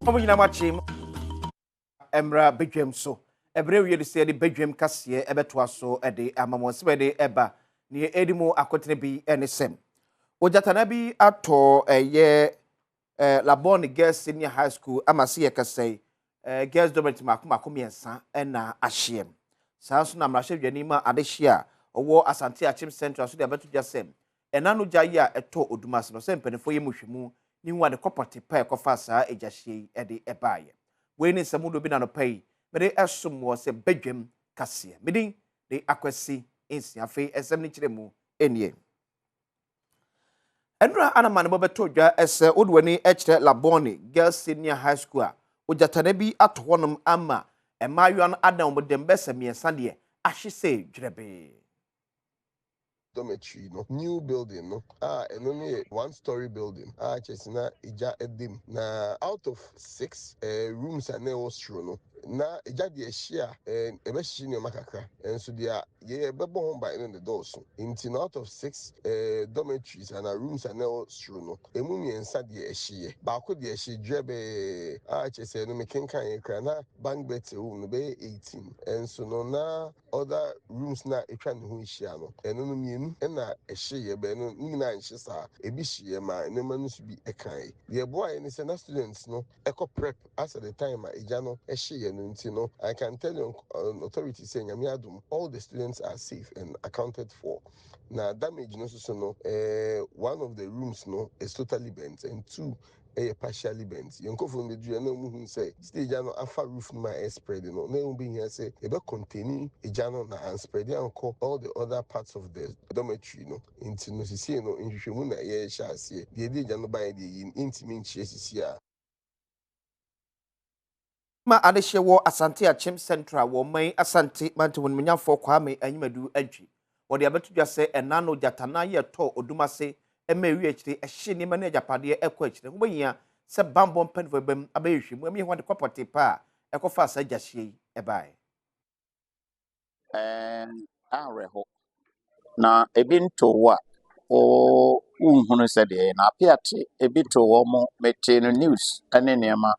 Mo nyinaa moakye mmra badwam so. Ɛberɛ wie de sɛ yɛde badwam kaseɛ ɛbɛtoa so de ama mo. Nsɛm a yɛde ɛba neɛ ɛdi mu akotene bi ne sɛ ogyatana bi atɔ ɛyɛ Labone Girls Senior High School ama se yɛkasa yi girls dormitory mako mako mmiɛnsa na ahyeɛ. Saa nso na mmarahyɛbadwani ma adehyeɛ a ɔwɔ Asante Akyem Central so de abɛto dwa sɛ ɛna no gya yi a ɛtɔ Odumase no sɛ mpanimfoɔ yɛ mu hwɛmu ne hu ade kɔpɔte pa a ɛkɔfa saa egyahyeɛ yi de ɛbaeɛ. Wei ne nsɛm hodoɔ bi na anɔpa yi mede ɛsom wɔ sɛ badwam kaseɛ. Medin de Akwasi Nsia. Afei nsɛm no kyerɛ mu nie. Nnora anamanebɔ bɛtɔ dwa sɛ wode w'ani kyerɛ Labone Girls Senior High School a, ogyatana bi ato hɔnom ama mmaayewa no adan wɔn dɛm bɛsɛ mmiɛnsa deɛ ahye sɛ dwerɛbee. Dormitory no, new building no a ɛno no yɛ one story building a kyerɛ sɛ na egya da mu. Na out of six rooms a na ɛwɔ soro no, na egya deɛ ɛhye a ɛbɛhyehye nneɛma kakra, nso deɛ yɛbɛbɔ ho ban no ne dɔɔso. Nti no, out of six dormitories ana rooms a na ɛwɔ soro no, emu mmiɛnsa deɛ ɛhyeeɛ, baako deɛ ɛhye dwerɛbɛɛ a kyerɛ sɛ ɛno mekenkan yɛ koraa na bunk beds ɛwɔ mu no bɛyɛ 18. Nso no na other rooms na atwa ne ho ahyia no, ɛno no mmienu ɛna ɛhyeeɛ bɛɛ no ne nyinaa nhye saa, ebi hyeeɛ ma nneɛma no nso bi ɛkae. Deɛ ɛboaeɛ ne sɛ na students no ɛkɔ prep as at the time a egya no ɛhyeeɛ no. Nti no, I can tell you on authority sɛ Nyame adom, all the students are safe and accounted for. Na damage no nso so no, one of the rooms no is totally burnt and two ɛyɛ partially burnt. Yɛn nkurɔfoɔ no bɛduru na wɔn hu sɛ sɛ egya no afa roof no ma ɛ spread no, na ɛho bɛhia sɛ yɛbɛ contain egya no na anspread ankɔ all the other parts of the dormitory no. Nti no, sisie no nhwehwɛmu na yɛrehyɛ aseɛ. Deɛ ɛde egya no baeɛ deɛ yi ntumi nkyerɛ sisi a. Ma adehyeɛ wɔ Asante Akyem Central wɔ ɔman Asante mantam, onimonyamfoɔ Kwame Anyimadu Antwi wɔde abɛto dwa sɛ ɛna no gyatana yɛ tɔ Odumase ma ewi akyire ɛhye nneɛma ne agyapadeɛ ɛkɔ akyire ho bɛhia sɛ bambɔ mpanimfoɔ bɛm abɛyɛ hwɛ mu ɛmu yɛ ho ade kɔpɔte pa a ɛkɔfa saa gyahyeɛ yi ɛbaeɛ. Awerɛho na ebi nto wo a wo wonhunu sɛdeɛ na apeate ebi to wɔ mo. Metee no news ne nneɛma,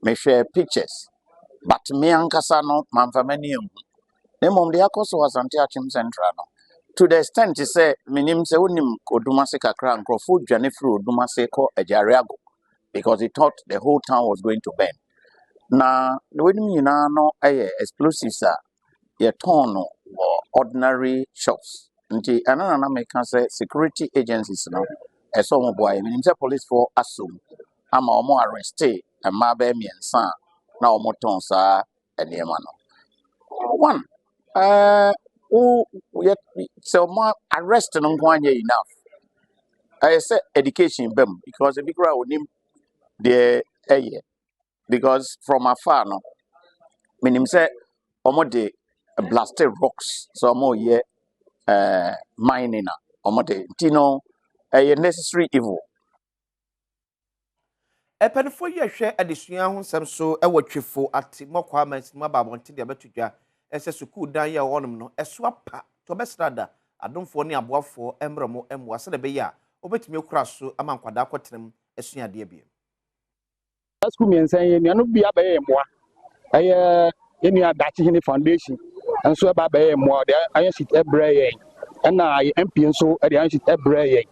mehwɛ pictures, but me ankasa no mamfa m'ani anhu. Na mmom deɛ akɔ so wɔ Asante Akyem Central no, to the extent sɛ menim sɛ wonim Odumase kakra, nkurɔfoɔ dwane firi Odumase kɔ Agyare because they thought the whole town was going to burn. Na weinom nyinaa no yɛ explosives a yɛtɔn no wɔ ordinary shops. Nti ɛno na na meka sɛ security agencies no ɛsɛ ɔmo boa yɛ. Menim sɛ policefoɔ asom ama ɔmo arrest mmaa bɛyɛ mmiɛnsa a na ɔmo tɔn saa nneɛma no. One, wo yɛ sɛ ɔmo arrest no nko anyɛ enough. Ɛyɛ sɛ education bɛm because ebi koraa onim deɛ ɛyɛ, because from afar no menim sɛ ɔmo de blasted rocks sɛ ɔmo yɛ mining a ɔmo de, nti no ɛyɛ necessary evil. Mpanimfoɔ yi ahwɛ adesua ho nsɛm so wɔ Twifo Atti Morkwa amansin mu aba abɔnten de abɛto dwa ɛsɛ sukuu dan yi a ɛwɔ hɔnom no ɛso apa to ɔbɛsra da adomfoɔ ne aboafoɔ mmerɛ mo mmoa sɛdeɛ ɛbɛyɛ a wɔbɛtumi akura so ama nkwadaa kɔtena mu asua adeɛ bio. Sukuu mmiɛnsa yi, nnuanom bi abɛyɛ mmoa. Ɛyɛ yɛn nua Dakyehene Foundation nso ɛba abɛyɛ mmoa, ɔde iron sheet ɛbrɛ yɛn, ɛna yɛ MP nso ɛde iron sheet ɛbrɛ yɛn.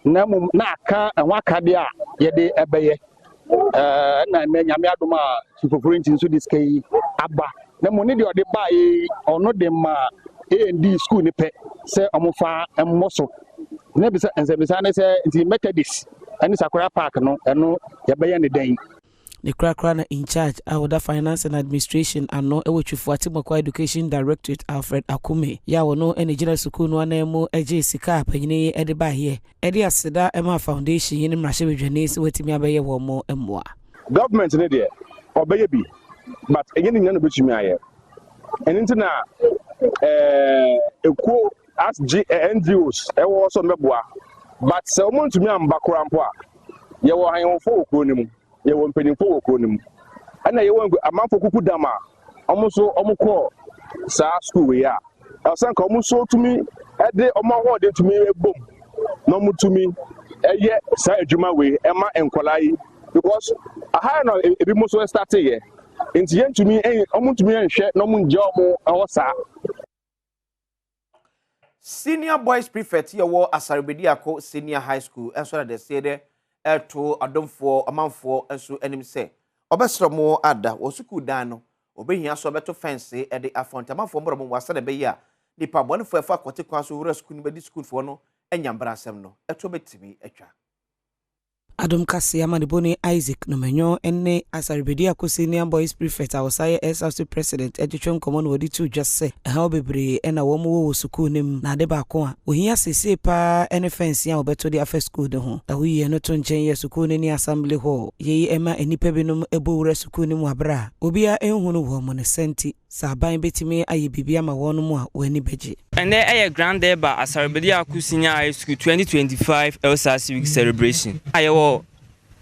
Na mmom na aka ɛho akadeɛ a yɛde ɛbɛyɛ ɛna ɛnɛ Nyame adom a foforo nti nso de sika yi aba. Na mmom ne deɛ ɔde baa yi, ɔno de ma A&D school ne pɛ sɛ ɔmofa mmɔ so. Na bisa nsɛmbisa ne sɛ, nti Methodist ɛne Sakora Park no, ɛno yɛbɛyɛ ne dɛn? Ne korakora na in charge a wɔda Finance and Administration ano wɔ Twifo Atti Morkwa Education Directorate, Alfred Akume yɛ a wɔno ne gyina sukuu no anan mu gye sika a panyini yi de baeɛ de aseda ma foundation yi ne mmarahyɛbadwani sɛ watumi abɛyɛ wɔn mo mmoa. Government ne deɛ ɔbɛyɛ bi, but ɛnyɛ ne nyina na obɛtumi ayɛ. Ɛno nti na ekuo as G NGOs ɛwɔ hɔ sɛ ɔmbɛboa. But sɛ wɔn ntumi amba koraa mpo a, yɛwɔ ahemfo wɔ kuro no mu, yɛwɔ mpanyinfoɔ wɔ kuro no mu, ɛna yɛwɔ amanfoɔ kuku dam a wɔn nso wɔn kɔɔ saa school wei a ɛsɛ nka wɔn nso tumi ɛde wɔn ahoɔden tumi bom na wɔn tumi ɛyɛ saa adwuma wei ɛma nkwadaa yi. Because aha na ebi mo nso start yɛ. Nti yɛntumi ɔmo ntumi nhwɛ na ɔmo ngya ɔmo ɛhɔ saa. Senior Boys Prefect yɛ wɔ Asare Bediako Senior High School nso na dɛseɛ dɛ ɛto adomfoɔ ɔmanfoɔ nso anim sɛ ɔbɛsrɛ mo ada wɔ sukuu dan no ɔbɛhia so ɔbɛto fɛnse ɛde afɔ ntamanfoɔ mmɔrɔ mo wasa na ɛbɛyɛ a nipa bɔnefoɔ ɛfa akɔte kwan so wura sukuu no bɛdi sukuufoɔ no anya mbrasɛm no ɛto bɛtumi atwa. Adom Kaseɛ amanebɔni Isaac Nomenyo ne Asare Bediako Senior Boys Prefect a ɔsan yɛ SRC President twetwe nkɔmmɔ na wɔde too dwa sɛ ɛhaw bebree na wɔn wɔ wɔ sukuu no mu na ade baako a wɔhia seesei pa ara ne fɛnsee a wɔbɛto de afa sukuu no ho. Na woyi ɛno to nkyɛn yɛ sukuu no ne Assembly Hall. Yei ma nnipa binom bɔ wura sukuu no mu aberɛ a obiara nhunu wɔn ne saa nti Sɛ aban bɛtumi ayɛ biribi ama wɔnom a, wɔn ani bɛgye. Ɛnnɛ yɛ Grand Durbar Asare-Bediako Senior High School 2025 LSAC Week Celebration. Yɛwɔ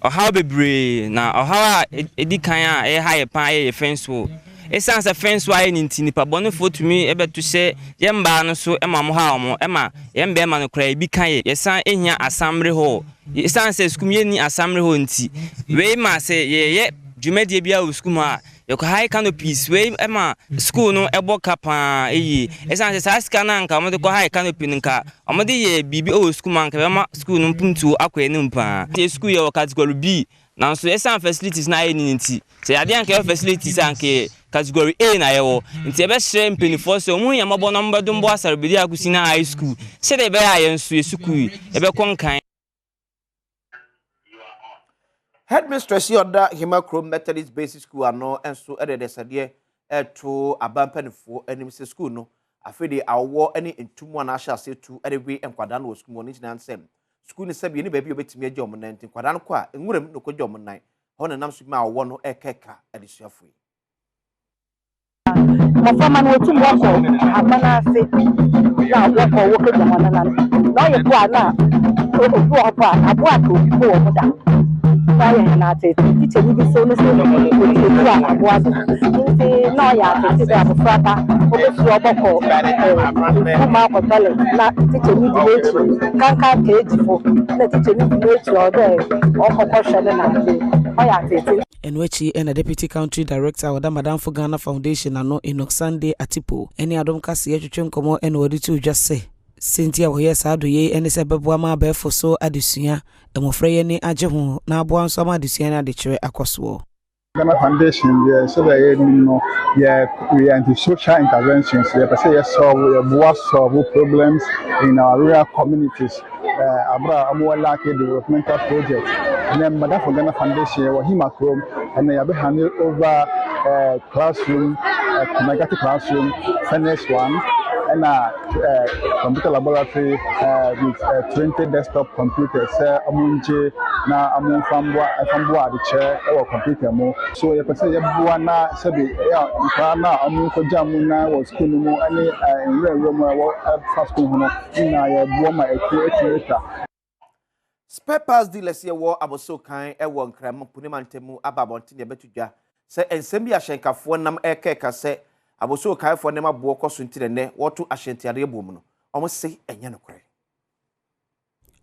ɔhaw bebree, na ɔhaw a ɛdi kan a ɛha yɛ paa yɛ yɛ fence wall. Esiane sɛ fence wall ayɛ no nti, nnipa bɔnefoɔ tumi bɛto hyɛ yɛn mmaa no so ma wɔhaw wɔn, ma yɛn mmarima no koraa ebi ka yɛ. Yɛsan hia assembly hall. Esiane sɛ sukuu mu yɛnni assembly hall nti, wei ma sɛ yɛyɛ dwumadie biara wɔ sukuu mu a, Yɛkɔ high canopies, wei ma sukuu no bɔ ka paa yie. Ɛsiane sɛ saa sika no a nka wɔde kɔ high canopy no nka wɔde yɛ biribi wɔ sukuu mu a nka ɛbɛma sukuu no mpuntuo akɔ anim paa. Yɛ sukuu yɛwɔ category B nanso ɛsiane facilities no ayɛ no nti sɛ yɛ adeɛ a nka yɛwɔ facilities a nka yɛ category A na yɛwɔ. Nti yɛbɛsrɛ mpanimfoɔ sɛ wɔn hu yɛn mmɔbɔ na wɔbɛdom bɔ Asare Bediako Senior High School sɛdeɛ ɛbɛyɛ a yɛn nso yɛ sukuu yi ɛbɛkɔ nkan. Headmistress yi a ɔda Hima Kurom Methodist Basic School ano nso de adesrɛdeɛ reto aba mpanimfoɔ anim sɛ sukuu no afei de awɔ ne ntumu a n'ahyɛ aseɛ tu de we nkwadaa no wɔ sukuu mu no nyinaa nsɛm. Sukuu no sɛbi ne baabi a wɔbɛtumi agya wɔn nan nti nkwadaa no kɔ a nwuram na wɔkɔgya wɔn nan. Hɔ na nam so ma awɔ no rekɛka adesuafoɔ yi. Mboframba no wotum wɔkɔ ahaban ase na wɔkɔ wokegya hɔn nan. Na ɔyɛ po a na obi wɔ hɔ po a abowa aka obi po wɔ ho da. Na ɔyɛ hɛn atseetsee. Tsikyanyi bi so no so otuatua abowa do. Ntsi na ɔyɛ atseetsee dɛ abofraba obefir ɔbɔkɔ efuw mu akɔ toilet na tsikyanyi dzi n'ekyir. Nkanka keegyifo na tsikyanyi dzi n'ekyir ɔwɔ dɛ ɔkɔ kɔhwɛ no na adze. Ɔyɛ atseetsee. Ɛno akyi na Deputy Country Director a ɔda Madamfo Ghana Foundation ano, Enoch Sunday Atipo ne Adom Kaseɛ twetwe nkɔmmɔ na ɔde too dwa sɛ, sɛ nti a wɔyɛɛ saa adɔeɛ yi ne sɛ ɛbɛboa ma abɛɛfo so adesua mmɔfra yi ani agye ho na aboa nso ama adesua ne adekyerɛ akɔ soɔ. Ghana Foundation deɛ sɛdeɛ yɛnim no yɛ we are into social interventions yɛpɛ sɛ yɛ solve yɛboa solve problems in our rural communities. Aber a wɔwɔ Laake Developmental Project na Mbadafo Ghana Foundation yɛwɔ Hima kurom na yɛabɛ hand over classroom, Kindergarten classroom, furnished one, ɛna computer laboratory with 20 desktop computers sɛ wɔn ngye na wɔn mfa mboa mfa mboa adekyerɛ wɔ computer mu. So yɛpɛ sɛ yɛboa na sɛbi ɛyɛ nkwadaa no a wɔn kɔgya wɔn nan wɔ sukuu no mu ne nwura nwura mu a ɛwɔ ɛfa sukuu ho no Nna yɛboa ma ekuo atumi atwa. Spare parts dealers yɛ wɔ Abossey Okan wɔ Nkran Mpuni mantam mu aba abɔnten de abɛto dwa sɛ nsɛm bi a ahyɛnkafoɔ nam rekɛka sɛ Abossey Okanfoɔ nneɛma boɔ kɔ so nti na nnɛ wɔreto ahyɛntiadeɛ boɔ mu no, wɔn se ɛnyɛ nokorɛ.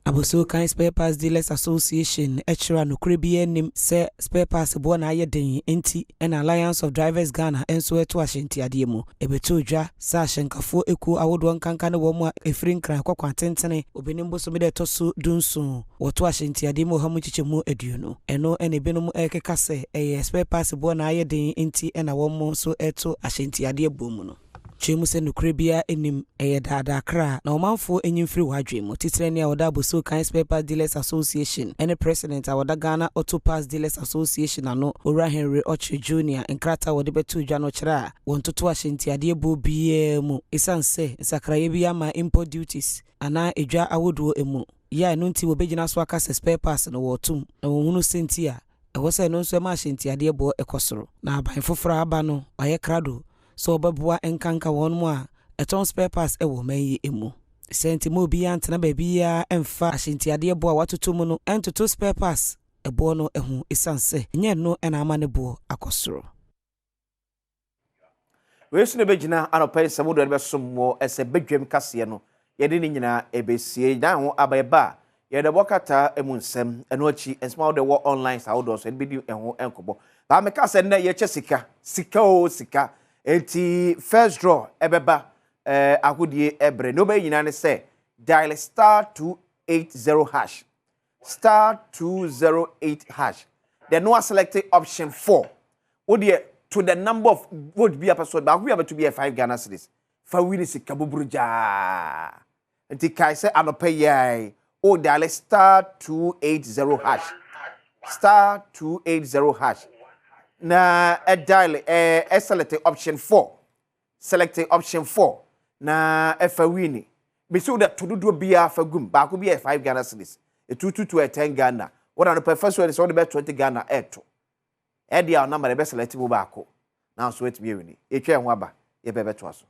Abossey Okan Spare Parts Dealers Association kyerɛ a nokorɛ biara nnim sɛ spare parts boɔ na ayɛ den nti na Alliance of Drivers Ghana nso reto ahyɛntiadeɛ mu. Ɛbɛtoo dwa sɛ ahyɛnkafoɔ ekuo ahodoɔ nkanka ne wɔn a ɛfiri Nkran kɔ Kwantentene, Obinim bosome da ɛtɔ so dunson, wɔto ahyɛntiadeɛ mu ɔha mu nkyekyɛmu 20. Ɛno na ebinom rekeka sɛ ɛyɛ spare parts boɔ na ayɛ den nti na wɔn nso reto ahyɛntiadeɛ boɔ mu no. Kyerɛ mu sɛ nokorɛ biara nnim, ɛyɛ daadaa kra, na ɔmanfoɔ nyi mfiri w'adwene mu. Titenani a ɔda Abossey Okai Spare Parts Dealers Association ne President a ɔda Ghana Auto Parts Dealers Association ano, Owura Henry Okyere Junior, nkrataa a wɔde bɛtoo dwa no kyerɛ a wɔntoto ahyɛntiadeɛ boɔ biara mu esiane sɛ nsakraeɛ bi amma import duties anaa edwa ahodoɔ mu yɛ a ɛno nti wɔbɛgyina so aka sɛ spare parts no wɔretom na wɔnhunu sɛnti a ɛwɔ sɛ ɛno nso ɛma ahyɛntiadeɛ boɔ kɔ soro. Na aban foforɔ a aba no wayɛ krado sɛ wɔbɛboa nkanka wɔn a ɛtɔn spare parts wɔ ɔman yi mu. Saa nti mma obiara ntena baabiara mfa ahyɛntiadeɛ boɔ a wɔatoto mu no ntoto spare parts boɔ no ho esiane sɛ ɛnyɛ ɛno na ama ne boɔ akɔ soro. Wei nso na ɛbɛgyina anɔpa yi nsɛm wodoɔ de bɛsom mo sɛ badwam kaseɛ no yɛde ne nyinaa ɛbɛsie dan ho aba yɛba a. Yɛde bɔ krataa mu nsɛm, ɛno akyi nsɛm ahodoɔ ɛwɔ online ahodoɔ so yɛde bɛdi ɛho nkɔmmɔ. Baa meka sɛ nnɛ yɛkyɛ sika, sika o sika. Enti first draw ɛbɛba ɛɛ ahodie ɛbrɛ. Nea wobɛyɛ nyinaa ne sɛ dial *280 hash, *208 hash. Then no select option 4. Wo deɛ to the number of vote bi a pɛ so baako bi a bɛto bi yɛ 5 Ghana cedis. Fa win sika buburu gyaa. Nti kae sɛ anɔpa yi ara o dial *280 hash, *280 hash na ɛ dial ɛ ɛ select option 4, select option 4 na ɛfa win. Bisi wo de to dodoɔ biara fa gum baako bi yɛ 5 Ghana cedis, etututu yɛ 10 Ghana. Wɔn anɔpa fa so ɛde sɛ wɔde bɛ 20 Ghana ɛɛto ɛde a ɔnam ɛbɛ select mu baako na nso etumi ewin. Etwa ɛho aba, yɛbɛ bɛtoa so.